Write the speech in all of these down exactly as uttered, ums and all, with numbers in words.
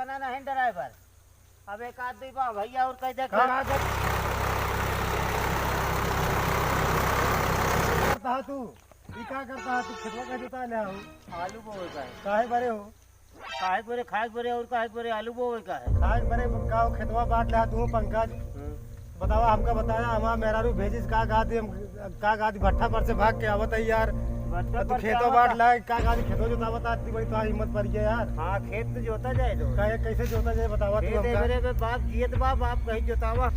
ना, नहीं ड्राइवर। अब एक आध दुई बा भैया और कह दे। का बात है? करता है तू? ई का करता है तू? खेतवा का जोता ले हो? आलू बोवे का है। काहे बरे हो? काहे बरे? खाए बरे और काहे बरे? आलू बोवे का है। खाए बरे का हो? खेतवा बांट ले तू पंकज। हम्म। बतावा, हमका बताया, हमार मेहरारू भेजिस का गादी, हम का गादी भट्ठा पर से भाग के आवत है यार। भट्ठा तू पर खेतो बांट ला, का गादी खेतो जोतावत आती बड़ी तो हिम्मत पड़ गया यार। हाँ, खेत तो जोता जाए तो। का, कैसे जोता जाए बतावा तू खेत हमका। एकरे में बाप जियत बा, बाप कहीं जोतावा।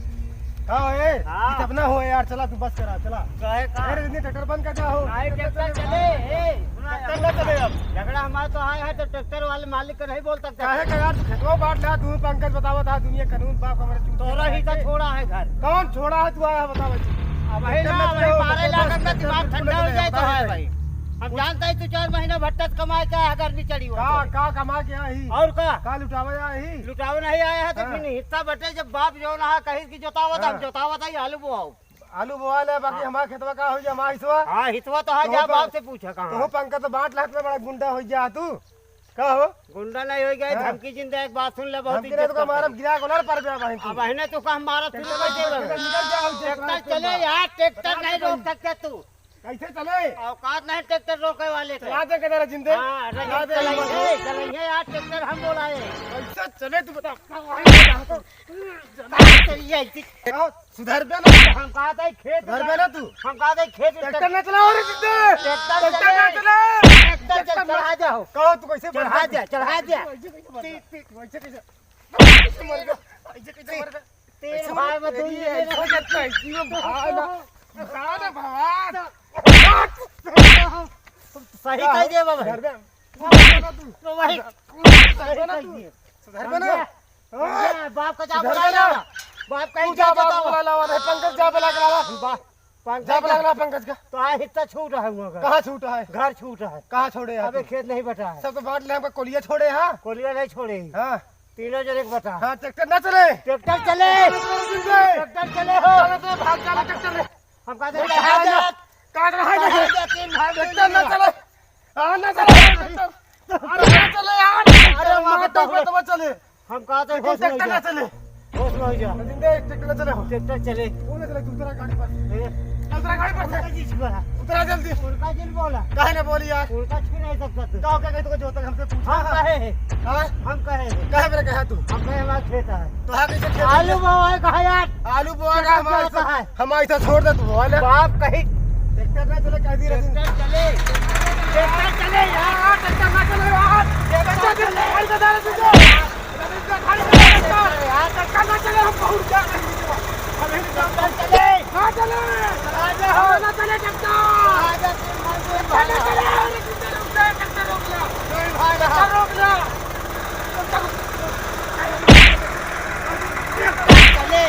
का हो ए? हाँ। कितना हो यार, चला तू बस करा, चला। काहे का? अरे, इतनी ट्रैक्टर बंद कर दे हो। नहीं, ट्रैक्टर चले, ए, सुना ट्रैक्टर ना चले अब। झगड़ा हमारा तो आया है तो ट्रैक्टर वाले मालिक का नहीं बोल सकते। काहे का यार, तू खेतवा बांट ला, तू पंकज बतावा था, दुनिया कानून बाप हमारे चूत तोरा ही तो छोड़ा है घर। कौन छोड़ा है तू आया बतावा जी। अब है ना, ट्रैक्टर ना वही चले हो, मारे ट्रैक्टर लागत ना, चले, दिमाग ठंडा हो जाए तो है भाई। हम जानता है तू चार महीना भट्टा से कमाए क्या है, गर्मी चढ़ी हो का, तो। का कमा के आई? और का? का लुटावे आई? लुटावे नहीं आया है तो हाँ। फिर हिस्सा बटे जब बाप जो ना कहीं की जोतावत, हम हाँ। जोतावत है, आलू बोआओ। आलू बोआ ले, बाकी हाँ। हमार खेतवा का होई, हमार हिस्सवा? हाँ, हिस्सवा तो है, तोहू जा पं-, बाप से पूछा कहाँ तोहू है। पंकज तो बांट लात में बड़ा गुंडा होई जा तू। का हो? गुंडा नहीं होई गए, हाँ। धमकी जिंदा एक बात सुन ले, बहुत धमकी इज्जत नहीं तो करता हमारा है। गिरा गोलर पर गया बहिन तू। अब बहिने तो का हमारा तू ट्रैक्टर कर दे। निकल जा, हम ट्रैक्टर ट्रैक्टर चले यार, ट्रैक्टर नहीं रोक सकते तू। कैसे चले? औकात नहीं ट्रैक्टर रोके वाले के। चला दे के जरा जिंदे। हाँ, अरे चला दे, चलाइए, चलाइए यार, ट्रैक्टर हम बोलाए। कैसे चले तू बता। चलिए, ऐसी क्या हो? सुधर बे ना। हम कहा था खेत सुधर बे ना तू। हम कहा था खेत ट्रैक्टर ना चलाओ रे जिंदे। ट्रैक्टर ट्रैक्टर ना चले। चले। ट्रैक्टर चल, ट्रैक्टर ना चढ़ा जाओ। कहो तू कैसे चढ़ा मर जा, चढ़ा जा। कैसे कैसे मर गया? कैसे कैसे मर गया? तीन ऐसे भाई में दो तेरी ये ऐसे करता है, जीव भाई ना। भाई ना भगवान। सही कह दिया बाबा। घर में। तो भाई, घर में ना तू। सही कह दिया। घर में ना। हाँ, बाप का जा घर में बुला ना। ला। बाप का तू ही जा जा बाप बताओ। बुला लावा, नहीं, पंकज जा बुला के लावा। बा-, पंकज जा बुला के लावा पंकज का। तो आ हिस्सा छूट है हुआ का। कहाँ छूट है? घर छूट है। कहाँ छोड़े हैं अबे तू? खेत नहीं बटा है। सब तो बांट ले, हमका कोलिया छोड़े हैं। कोलिया नहीं छोड़े। हाँ। तीनों जने के बता। हाँ, ट्रैक्टर ना चले। ट्रैक्टर चले। ट्रैक्टर चले। ट्रैक्टर चले हो। चलो तो भाग, चलो ट्रैक्टर ले। हम कहते हैं, भाग कहाँ जा? जा? काट रहा है कहाँ ट्रैक्टर। जा? तीन भाग ट्रैक्टर ना चले। हाँ, ना चले ट्रैक्टर। अरे ना चले यार। अरे मार मार दो, दो, दो चले। हम कहते हैं, लेकिन होश में ट्रैक्टर जा। ना चले। होश में हो जा। लेकिन देख, ट्रैक्टर ना चले हो। ट्रैक्टर चले। वो ना चले, तू उतरा गाड़ी पर। ए? उतरा गाड़ी पर से। उनका जी बोला। उतरा जल्दी। उनका जी बोला। काहे ना बोली यार? उनका छू नहीं सकता तू। का हो गया, कहीं तो जो तक हमसे पूछा हम है? कहे हैं। हाँ? हम कहे हैं। काहे मेरे कहा तू? हम कहे हमारा खेत है। तो हाँ, कैसे खेत आलू है? बोआ है, कहा यार? आलू बोआ का ट्रैक्टर हमारे चलता साथ, है। हमारे साथ छोड़ दे तू, बोआ ले। बाप कहीं। ट्रैक्टर ना चले, कह दी रहती। ट्रैक्टर चले। ट्रैक्टर चले यार, ट्रैक्टर ना चले यार। ट्रैक्टर चले। भाई बता रहे तुझे। ट्रैक्टर ना चले, हम बहुत जा रहे हैं। हम यहीं ट्रैक्टर चले। ना चले। राजा हो। ना चले ट्रैक्टर। राजा के मन में ट्रैक्टर ना चले। ट्रैक्टर रोक ले, ट्रैक्टर रोक ले। नहीं भाई, ट्रैक्टर रोक ले। ट्रैक्टर चले।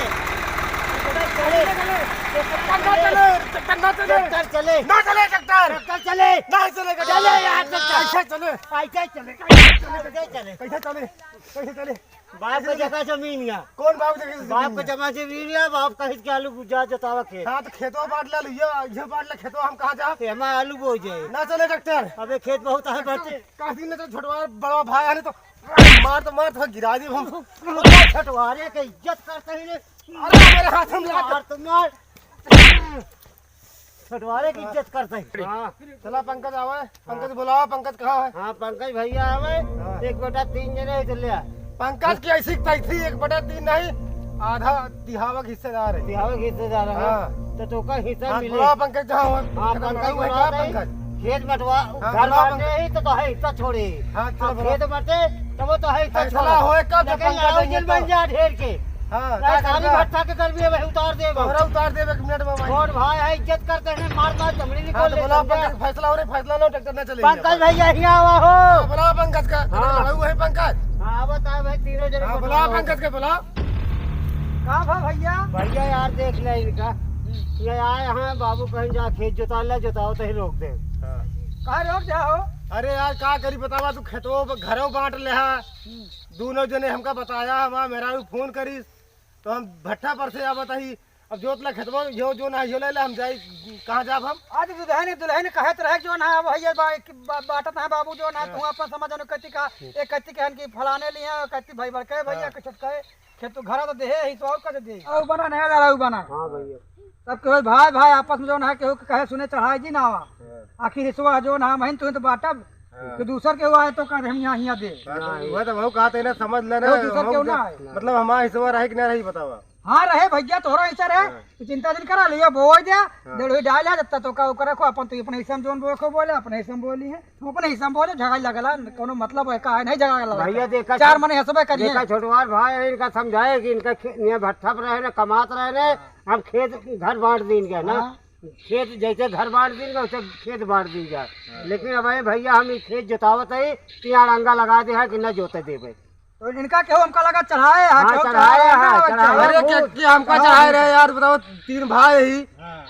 ट्रैक्टर चले। ट्रैक्टर ना चले, ट्रैक्टर ना चले। ट्रैक्टर चले। ना चले ट्रैक्टर। ट्रैक्टर चले। नहीं चलेगा। चले यार ट्रैक्टर। कैसे चले? कैसे चले? कैसे चले? कैसे चले? कैसे चले? बाप का जगह जमीन या। कौन बाप जगह जमीन बाप का या? जगह जमीन या, बाप कहित के आलू बुझा जोतावा खेत। हाँ, तो खेतवा बांट ले, लुइया, ये बांट ले, खेतवा हम कहाँ जा? ते हमारा आलू बोई जाए। ना चले ट्रैक्टर। अबे खेत बहुत है, ट्रैक्टर बटे। काट दिन तो छोटवा बड़ा भाई आने तो मार तो मार तो गिरा दी हम। छोटवारे के इज्जत करते ही रे। अरे मेरे हाथ में लगा। मार तो मार। छोटवारे की इज्जत करते ही। हाँ। चला पंकज आवे, पंकज बुलावा, पंकज कहाँ है? हाँ, पंकज भैया आवे, हाँ। एक बेटा तीन जने इधर ले आ। पंकज की ऐसी तैसी एक बटा तीन नहीं, आधा तिहावा के हिस्सेदार है। तिहावा के हिस्सेदार है। हाँ। तो तोका हिस्सा हाँ, मिले। बुलावा पंकज जहाँ हो। हाँ, पंकज बुलावा भाई। पंकज। खेत बंटवा, हाँ, घर बुलावा बांटे पंकज। ही तो, तो है हिस्सा छोड़े। हाँ, चलो हाँ, बुलावा। खेत बंटे, तब वो तो है हिस्सा फैसला छोड़े। होए कब जब लेकिन पंकज लाओ नहीं जिन बन होता। जा ढेर के। हाँ, का सारी साल का? भट्ठा के गर्मी में उतार देबो। तोहरा उतार देबे एक मिनट में भाई। कौन भाई है, इज्जत करते हैं, मार मार चमड़ी हाँ, निकाल तो ले बोला समझा। पंकज, फैसला हो रहे, फैसला लो, ट्रैक्टर ना चले पंकज भैया, यहाँ आवा हो। हाँ, बोला पंकज का, हाँ। बोला, वो है पंकज। हाँ, बता भाई, तीनों जने हाँ, को बोला बोला। पंकज के, बोला। का भा भैया? भैया यार, देख ले इनका। ये आए हैं, बाबू कहीं जा खेत जोता ले, जोताओ तो ही रोक दे। हाँ। का रोक दे हो? अरे यार, का करी बतावा, तू खेतो, घरो बांट ले हा। दोनों जने हमका बताया, हमारा मेहरारू फोन करी, तो हम भट्ठा पर से आवत ही, अब जोत ला खेतवा, यो जोन है, यो ले ले, हम जाई, कहाँ जाब हम? आज दुल्हन, दुल्हन कहत रहे जोन है, अब भैया बा-, कि बा-, बाटत है बाबू जोन है, हाँ। तू अपन समझ न कति का, एक कति कहन कि फलाने लिए, और कति भाई बड़के भैया, हाँ। कि छोटके, खेत तो घरा तो देहे ही, तो और कति दे? और बना नहीं लड़ाऊ बना। हाँ भैया। तब केहू भाई, भाई आपस में जोन है, केहू के कहे सुने चढ़ाई जी ना आवा। हाँ। आखिर हिस्सा जोन है, हम ही तो बाटब, हाँ। कि दूसर केहू आए तो कहे हम यहाँ, यहाँ दे। हाँ, तो वह तो वहू कहते ना, समझ लेना, केहू दूसर हम केहू ना जब, आए। मतलब हमारा हिस्सा रहे कि ना रही, बतावा। हाँ रहे भैया, तोहरा हिस्सा रहे, हाँ। तू चिंता जिन करा, लियो बोए दे, हाँ। डेढ़ डाल है, जब तक तो का ओकर रखो, अपन तो अपने हिस्सा में जोन बोए को बोले, अपने हिस्सा में बोली है, हम अपने हिस्सा में बोले, झगड़ा लगला, कोनो मतलब है का है, नहीं झगड़ा लगला। भैया देखा चार छो-, मने हंसबे करिए। देखा छोटवार भाई है, इनका समझाए कि इनका खे-, ये भट्ठा पर रहे ना, कमात रहे ना, हाँ। हम खेत घर बांट दीन गए ना, हाँ। खेत जैसे घर बांट दीन गए, वैसे खेत बांट दीन जाए। हाँ। लेकिन अब ये भैया हम ये खेत जोतावत है, तो यहाँ अड़ंगा लगा दे है कि न जोते देवे। तो इनका केहू हमका लगा चढ़ाए है, हाँ, केहू चढ़ाए चढ़ाए है, ना, चढ़ाए चढ़ाए। अरे, के, के हमका हाँ। चढ़ाए रहे यार, बताओ, तीन भाई ही। हाँ।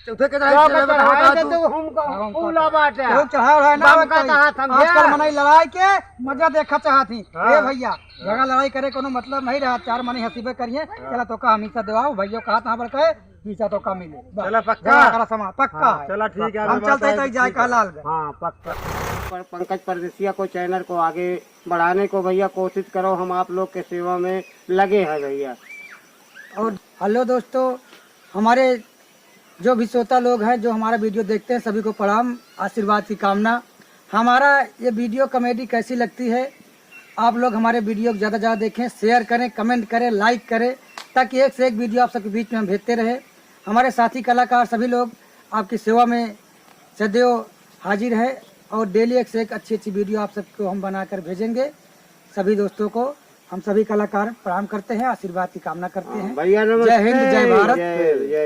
चौथे के चढ़ाए, केहू के चढ़ाए चढ़ाए बताओ तो तू। तू हमका हाँ, हमका पूला चढ़ाए। बाटे। केहू चढ़ाए रहे ना, बम का कोई। चाहत हम आजकल यार। मनई लड़ाई के मजा देखा चाहत ही। हाँ। ए भैया, हाँ। झगड़ा लड़ाई करे कोनो मतलब नहीं रहा, चार मनई हंसीबे करिए, हाँ। चला तो का हमेशा देवाओ, भैया कहा था बड़के, हमेशा तो का मिले। बस। चला पक्का? झगड़ा करा समा, पक्का हाँ, है। चला ठीक है, हम हमें चलते ही बात तो जाए ठीक है। कहा लाल गए। हाँ, पक्का। पर पंकज परदेसिया को, चैनल को आगे बढ़ाने को भैया कोशिश करो, हम आप लोग के सेवा में लगे हैं भैया। और हेलो दोस्तों, हमारे जो भी श्रोता लोग हैं, जो हमारा वीडियो देखते हैं, सभी को प्रणाम, आशीर्वाद की कामना। हमारा ये वीडियो कॉमेडी कैसी लगती है, आप लोग हमारे वीडियो को ज़्यादा से ज़्यादा देखें, शेयर करें, कमेंट करें, लाइक करें, ताकि एक से एक वीडियो आप सबके बीच में हम भेजते रहें। हमारे साथी कलाकार सभी लोग आपकी सेवा में सदैव हाजिर है और डेली एक से एक अच्छी अच्छी वीडियो आप सबको हम बनाकर भेजेंगे। सभी दोस्तों को हम सभी कलाकार प्रणाम करते हैं, आशीर्वाद की कामना करते हाँ, हैं। भैया नमस्ते। जय हिंद, जय भारत। जय, जय।